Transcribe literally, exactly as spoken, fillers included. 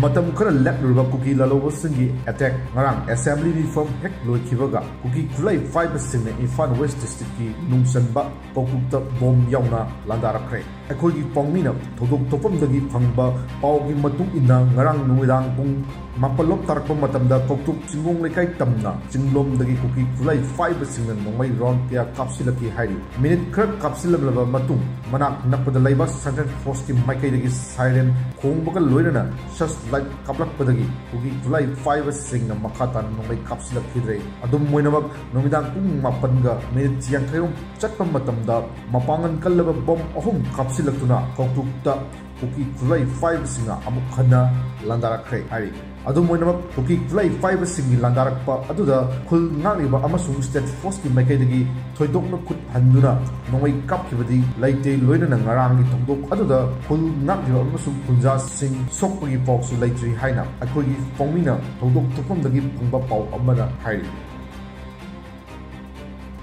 ꯃꯇꯝ ꯈꯔ ꯂꯦꯞꯂꯨꯔꯕ ꯀꯨꯀꯤ ꯂꯥꯜꯍꯧꯕꯁꯤꯡꯒꯤ ꯑꯦꯇꯦꯛ ꯉꯔꯥꯡ ꯑꯦꯁꯦꯝꯕ꯭ꯂꯤ ꯃꯤꯐꯝ ꯍꯦꯛ ꯂꯣꯏꯈꯤꯕꯒ ꯀꯨꯀꯤ ꯈꯨꯠꯂꯥꯏ ꯄꯥꯏꯕꯁꯤꯡꯅ ꯏꯝꯐꯥꯜ ꯋꯦꯁ ꯗꯤꯁꯇ꯭ꯔꯤꯛꯀꯤ ꯅꯨꯡꯆꯟꯕ ꯀꯧꯇꯨꯛꯇ ꯕꯣꯝ ꯌꯥꯎꯅ ꯂꯥꯟꯗꯥꯔꯛꯈ꯭ꯔꯦ꯫ ꯑꯩꯈꯣꯏꯒꯤ ꯄꯥꯎꯃꯤꯅ ꯊꯧꯗꯣꯛ ꯊꯣꯛꯐꯝꯗꯒꯤ ꯐꯪꯕ ꯄꯥꯎꯒꯤ ꯃꯇꯨꯡ ꯏꯟꯅ ꯉꯔꯥꯡ ꯅꯨꯃꯤꯗꯥꯡ ꯄꯨꯡ ꯃꯥꯄꯜ ꯂꯣꯝ ꯇꯥꯔꯛꯄ ꯃꯇꯝꯗ ꯀꯧꯇꯨꯛ ꯆꯤꯡꯒꯣꯡ ꯂꯩꯀꯥꯏ ꯇꯝꯅ ꯆꯤꯡꯂꯣꯝꯗꯒꯤ ꯀꯨꯀꯤ ꯈꯨꯠꯂꯥꯏ ꯄꯥꯏꯕꯁꯤꯡꯅ ꯅꯣꯡꯃꯩ ꯔꯥꯎꯟ ꯀꯌꯥ ꯀꯥꯞꯁꯤꯜꯂꯛꯈꯤ ꯍꯥꯏꯔꯤ꯫ ꯃꯤꯅꯤꯠ ꯈꯔ ꯀꯥꯞꯁꯤꯜꯂꯝꯂꯕ ꯃꯇꯨꯡ ꯃꯅꯥꯛ ꯅꯛꯄꯗ ꯂꯩꯕ ꯁꯦꯟꯇ꯭ꯔꯦꯜ ꯐꯣꯔꯁꯀꯤ ꯃꯥꯏꯀꯩꯗꯒꯤ ꯁꯥꯏꯔꯦꯟ ꯈꯣꯡꯕꯒ ꯂꯣꯏꯅꯅ ꯁꯔꯆ ꯂꯥꯏꯠ ꯀꯥꯞꯂꯛꯄꯗꯒꯤ ꯀꯨꯀꯤ ꯈꯨꯠꯂꯥꯏ ꯄꯥꯏꯕꯁꯤꯡꯅ ꯃꯈꯥ ꯇꯥꯅ ꯅꯣꯡꯃꯩ ꯀꯥꯞꯁꯤꯜꯂꯛꯈꯤꯗ꯭ꯔꯦ꯫ ꯑꯗꯨꯝ ꯑꯣꯏꯅꯃꯛ ꯅꯨꯃꯤꯗꯥꯡ ꯄꯨꯡ ꯃꯥꯄꯟꯒ ꯃꯤꯅꯤꯠ ꯌꯥꯡꯈꯩ ꯔꯣꯝ ꯆꯠꯄ ꯃꯇꯝꯗ ꯃꯄꯥꯡꯒꯜ ꯀꯜꯂꯕ ꯕꯣꯝ ꯑꯍꯨꯝ ꯀꯥꯞꯁꯤꯜꯂꯛꯇꯨꯅ ꯀꯧꯇꯨꯛꯇ ꯀꯨꯀꯤ ꯈꯨꯠꯂꯥꯏ ꯄꯥꯏꯕꯁꯤꯡꯅ ꯑꯃꯨꯛ ꯍꯟꯅ ꯂꯥꯟꯗꯥꯔꯛꯈ꯭ꯔꯦ ꯍꯥꯏꯔꯤ꯫ ꯑꯗꯨꯝ ꯑꯣꯏꯅꯃꯛ ꯀꯨꯀꯤ ꯈꯨꯠꯂꯥꯏ ꯄꯥꯏꯕꯁꯤꯡꯒꯤ ꯂꯥꯟꯗꯥꯔꯛꯄ ꯑꯗꯨꯗ ꯈꯨꯜ ꯉꯥꯛꯂꯤꯕ ꯑꯃꯁꯨꯡ ꯁ꯭ꯇꯦꯠ ꯐꯣꯔꯁꯀꯤ ꯃꯥꯏꯀꯩꯗꯒꯤ ꯊꯣꯏꯗꯣꯛꯅ ꯈꯨꯠ ꯍꯟꯗꯨꯅ ꯅꯣꯡꯃꯩ ꯀꯥꯞꯈꯤꯕꯗꯤ ꯂꯩꯇꯦ꯫ ꯂꯣꯏꯅꯅ ꯉꯔꯥꯡꯒꯤ ꯊꯧꯗꯣꯛ ꯑꯗꯨꯗ ꯈꯨꯜ ꯉꯥꯛꯂꯤꯕ ꯑꯃꯁꯨꯡ ꯈꯨꯟꯖꯥꯁꯤꯡ ꯁꯣꯛꯄꯒꯤ ꯄꯥꯎꯁꯨ ꯂꯩꯇ꯭ꯔꯤ ꯍꯥꯏꯅ ꯑꯩꯈꯣꯏꯒꯤ ꯄꯥꯎꯃꯤꯅ ꯊꯧꯗꯣꯛ ꯊꯣꯛꯐꯝꯗꯒꯤ ꯐꯪꯕ ꯄꯥꯎ ꯑꯃꯅ ꯍꯥꯏꯔꯤ꯫